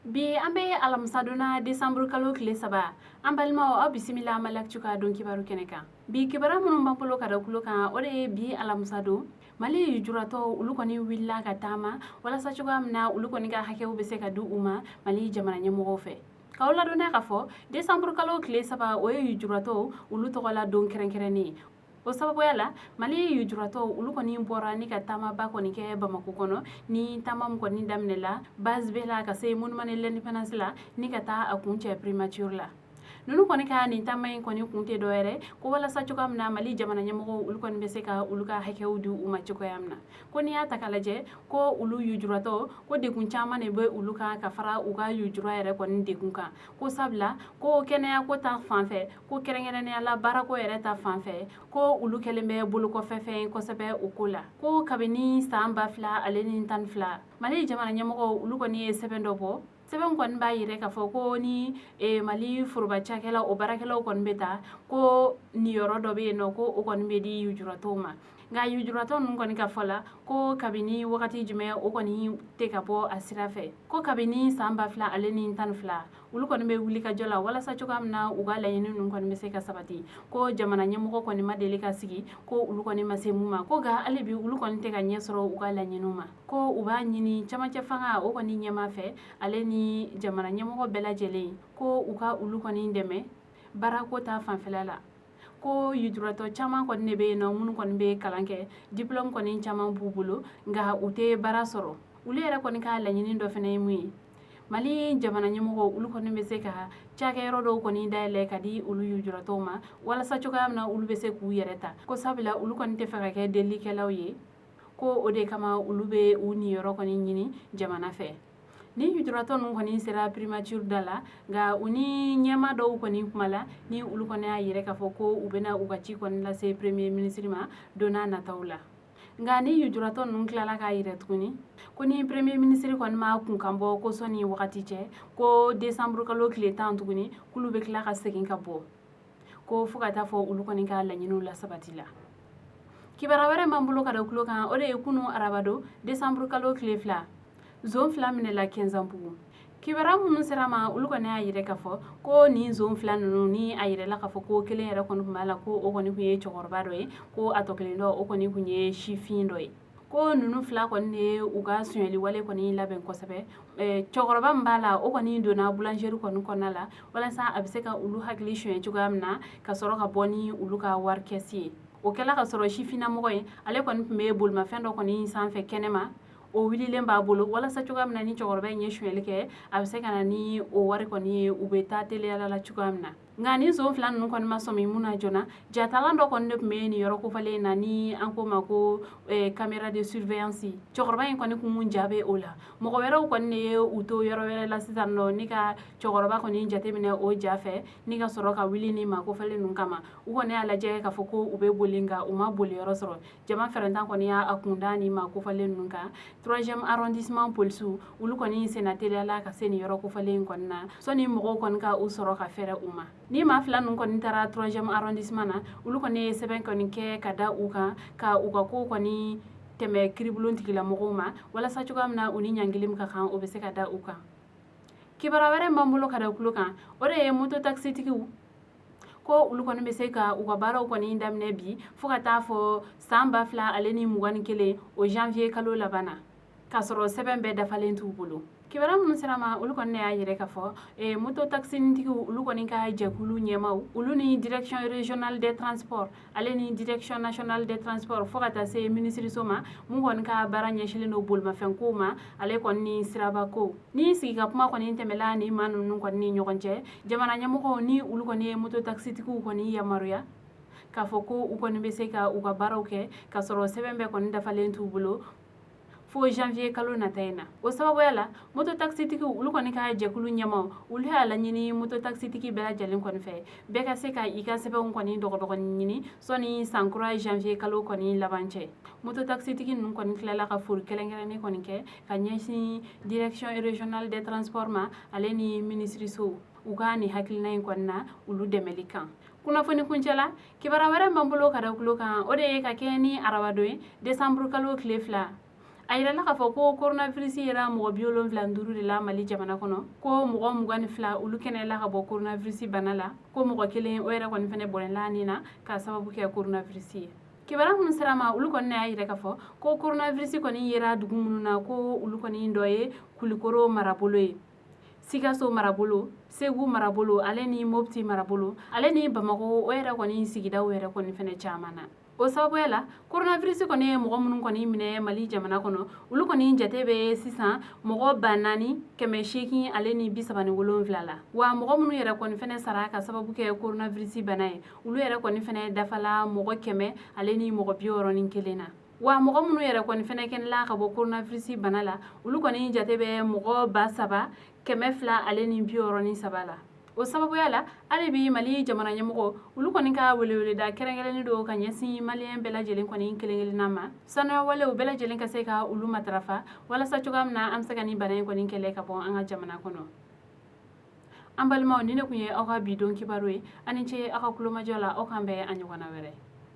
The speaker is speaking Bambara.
Bi an bɛ alamisa don na, desanburu kalo tile 3. An balimaw, aw bisimila Maliactu ka don kibaru kɛnɛ kan. Bi kibaruya minnu b'an bolo ka da tulo kan, o de ye bi alamisa don, Mali lujuratɔw olu kɔni wulila ka taama walasa cogoya min na olu kɔni ka hakɛw bɛ se ka di u ma Mali jamana ɲɛmɔgɔw fɛ. K'aw ladɔnniya k'a fɔ desanburu kalo tile 3, o ye lujuratɔw olu tɔgɔla don kɛrɛnkɛrɛnnen ye. O sababuya la, Mali lujuratɔw olu kɔni bɔra ni ka taamaba kɔni kɛ Bamakɔ kɔnɔ, ni taama min kɔni daminɛla base B la ka se monument de l'indépendance la, ni ka taa a kuncɛ primature la. Ninnu kɔni ka nin taama in kɔni kun tɛ dɔwɛrɛ ko walasa cogoya min na Mali jamana ɲɛmɔgɔw olu kɔni bɛ se ka olu ka hakɛw di u ma cogoya min na. Ko n'i y'a ta k'a lajɛ, ko olu lujuratɔ, ko degun caman de bɛ olu kan ka fara u ka lujura yɛrɛ kɔni degun kan, ko sabula ko kɛnɛya ko ta fan fɛ, ko kɛrɛnkɛrɛnnenya la baarako yɛrɛ ta fan fɛ, ko olu kɛlen bɛ bolokɔfɛfɛn kosɛbɛ o ko la. Ko kabini san 2012, Mali jamana ɲɛmɔgɔw olu kɔni ye sɛbɛn dɔ bɔ. Sɛbɛn kɔni b'a yira k'a fɔ ko ni Mali foroba cakɛla o baarakɛlaw kɔni bɛ ta, ko niyɔrɔ dɔ bɛ yen nɔ, ko o kɔni bɛ di lujuratɔw ma. Nka lujuratɔ ninnu kɔni ka fɔ la, ko kabini wagati jumɛn o kɔni tɛ ka bɔ a sira fɛ. Ko kabini san 2012, olu kɔni bɛ wuli ka jɔ la walasa cogoya min na u ka laɲini ninnu kɔni bɛ se ka sabati. Ko jamana ɲɛmɔgɔ kɔni ma deli ka sigi ko olu kɔni ma se mun ma, ko nka hali bi olu kɔni tɛ ka ɲɛ sɔrɔ u ka laɲiniw ma. Ko u b'a ɲini camancɛ fanga o kɔni ɲɛmaa fɛ, ale ni jamana ɲɛmɔgɔ bɛɛ lajɛlen, ko u ka olu kɔni dɛmɛ baarako ta fanfɛla la. Ko lujuratɔ caman kɔni de bɛ yen nɔ minnu kɔni bɛ kalan kɛ, diplôme kɔni caman b'u bolo, nka u tɛ baara sɔrɔ. Olu yɛrɛ kɔni ka laɲini dɔ fana ye mun ye? Mali jamana ɲɛmɔgɔ olu kɔni bɛ se ka cakɛyɔrɔ dɔw kɔni dayɛlɛ ka di olu lujuratɔw ma walasa cogoya min na olu bɛ se k'u yɛrɛ ta. Ko sabula olu kɔni tɛ fɛ ka kɛ delilikɛlaw ye, ko o de kama olu bɛ u niyɔrɔ kɔni ɲini jamana fɛ. Ni lujuratɔ ninnu kɔni sera primature da la, nka u ni ɲɛmaa dɔw kɔni kuma la, ni olu kɔni y'a yira k'a fɔ ko u bɛna u ka ci kɔni lase premier ministre ma don n'a nataw la. Nka ni lujuratɔ ninnu tilala k'a yira tuguni ko ni premier ministre kɔni ma kunkan bɔ ko sɔnni wagati cɛ, ko décembre kalo tile 10 tuguni, k'olu bɛ tila ka segin ka bɔ, ko fo ka taa fɔ olu kɔni ka laɲiniw la sabati la. Kibaruya wɛrɛ b'an bolo ka da tulo kan, o de ye kunu arabado décembre kalo tile 2, zon 2 minɛla Kɛnzanbugu. Kibaruya minnu sera ma, olu kɔni y'a yira k'a fɔ ko nin zon 2 ninnu, ni a yirala k'a fɔ ko kelen yɛrɛ kɔni tun b'a la, ko o kɔni tun ye cɛkɔrɔba dɔ ye, ko a tɔ kelen dɔ o kɔni tun ye sifin dɔ ye. Ko ninnu 2 kɔni de ye u ka sonyɛli wale kɔni labɛn kosɛbɛ. Cɛkɔrɔba min b'a la, o kɔni donna boulangerie kɔni kɔnɔna la walasa a bɛ se ka olu hakili sonyɛ cogoya min na ka sɔrɔ ka bɔ ni olu ka wari kɛsi ye. O kɛla ka sɔrɔ sifinnamɔgɔ ye, ale kɔni tun bɛ bolimafɛn dɔ kɔni sanfɛ kɛnɛma, o wulilen b'a bolo walasa cogoya min na ni cɛkɔrɔba in ye sonyɛli kɛ, a bɛ se ka na ni o wari kɔni ye, u bɛ taa teliyala la cogoya min na. Nka ni zon 2 ninnu kɔni ma sɔmi mun na joona, jatalan dɔ kɔni de tun bɛ nin yɔrɔ kofɔlen in na, ni an ko ma ko caméra de surveillance. Cɛkɔrɔba in kɔni kun ja bɛ o la. Mɔgɔ wɛrɛw kɔni de ye u to yɔrɔ wɛrɛ la sisan nɔ ni ka cɛkɔrɔba kɔni jateminɛ o ja fɛ, ni ka sɔrɔ ka wuli ni maa kofɔlen ninnu kama. U kɔni y'a lajɛ k'a fɔ ko u bɛ boli, nka u ma boli yɔrɔ sɔrɔ. Jama fɛrɛntan kɔni y'a kunda ni maa kofɔlen ninnu kan. Troisième arrondissement polisiw olu kɔni senna teliyala ka se nin yɔrɔ kofɔlen in kɔni na sɔnni mɔgɔw kɔni ka u sɔrɔ ka fɛrɛ u ma. Ni maa 2 ninnu kɔni taara troisième arrondissement na, olu kɔni ye sɛbɛn kɔni kɛ ka da u kan ka u ka ko kɔni tɛmɛ kiribulon tigilamɔgɔw ma walasa cogoya min na u ni ɲangili min ka kan, o bɛ se ka da u kan. Kibaruya wɛrɛ b'an bolo ka da tulo kan, o de ye moto taxitigiw, ko olu kɔni bɛ se ka u ka baaraw kɔni daminɛ bi fo ka taa fɔ san 2021, o janvier kalo laban na, k'a sɔrɔ sɛbɛn bɛɛ dafalen t'u bolo. Kibaruya minnu sera ma, olu kɔni y'a yira k'a fɔ moto taxinitigiw olu kɔni ka jɛkulu ɲɛmaw, olu ni direction régionale des transports, ale ni direction nationale des transports, fo ka taa se minisiriso ma mun kɔni ka baara ɲɛsinnen don bolimafɛnkow ma, ale kɔni ni sirabako, ni sigi ka kuma kɔni tɛmɛla ni maa ninnu kɔni ni ɲɔgɔn cɛ. Jamana ɲɛmɔgɔw ni olu kɔni ye moto taxitigiw kɔni yamaruya k'a fɔ ko u kɔni bɛ se ka u ka baaraw kɛ k'a sɔrɔ sɛbɛn bɛɛ kɔni dafalen t'u bolo fo janvier kalo nata in na. O sababuya la, moto taxitigiw olu kɔni ka jɛkulu ɲɛmaw olu y'a laɲini moto taxitigi bɛɛ lajɛlen kɔni fɛ, bɛɛ ka se ka i ka sɛbɛnw kɔni dɔgɔdɔgɔnin ɲini sɔnni sankura janvier kalo kɔni laban cɛ. Moto taxitigi ninnu kɔni tilala ka foli kɛrɛnkɛrɛnnen kɔni kɛ ka ɲɛsin direction régionale des transports ma, ale ni minisiriso, u ka nin hakilina in kɔni na olu dɛmɛli kan. Kunnafoni kuncɛ la, kibaruya wɛrɛ b'an bolo ka da tulo kan, o de ye ka kɛ ni arabadon ye, décembre kalo tile 2. A yirala k'a fɔ ko coronavirus yera mɔgɔ 75 de la Mali jamana kɔnɔ, ko mɔgɔ 22 olu kɛnɛyala ka bɔ coronavirus bana la, ko mɔgɔ kelen o yɛrɛ kɔni fɛnɛ bɔnɛla nin na k'a sababu kɛ coronavirus ye. Kibaruya minnu sera ma, olu kɔni y'a yira k'a fɔ ko coronavirus kɔni yera dugu minnu na, ko olu kɔni dɔ ye Kulikoro marabolo ye, Sikaso marabolo, Segu marabolo, ale ni Mopti marabolo, ale ni Bamakɔ o yɛrɛ kɔni sigidaw yɛrɛ kɔni fɛnɛ caman na. O sababuya la, coronavirus kɔni ye mɔgɔ minnu kɔni minɛ Mali jamana kɔnɔ, olu kɔni jate bɛ sisan mɔgɔ 4837 la. Wa mɔgɔ minnu yɛrɛ kɔni fɛnɛ sara ka sababu kɛ coronavirus bana ye, olu yɛrɛ kɔni fɛnɛ dafala mɔgɔ 161 na. Wa mɔgɔ minnu yɛrɛ kɔni fɛnɛ kɛnɛla ka bɔ coronavirus bana la, olu kɔni jate bɛ mɔgɔ 3263 la. O sababuya la, hali bi Mali jamana ɲɛmɔgɔ olu kɔni ka weleweleda kɛrɛnkɛrɛnnen don ka ɲɛsin maliyɛn bɛɛ lajɛlen kɔni kelen-kelenna ma, sanuya walew bɛɛ lajɛlen ka se ka olu matarafa walasa cogoya min na an bɛ se ka nin bana in kɔni kɛlɛ ka bɔ an ka jamana kɔnɔ. An balimaw, ni ne tun ye aw ka bi don kibaru ye. Aw ni ce aw ka kulomajɔ la. Aw k'an bɛn a ɲɔgɔnna wɛrɛ.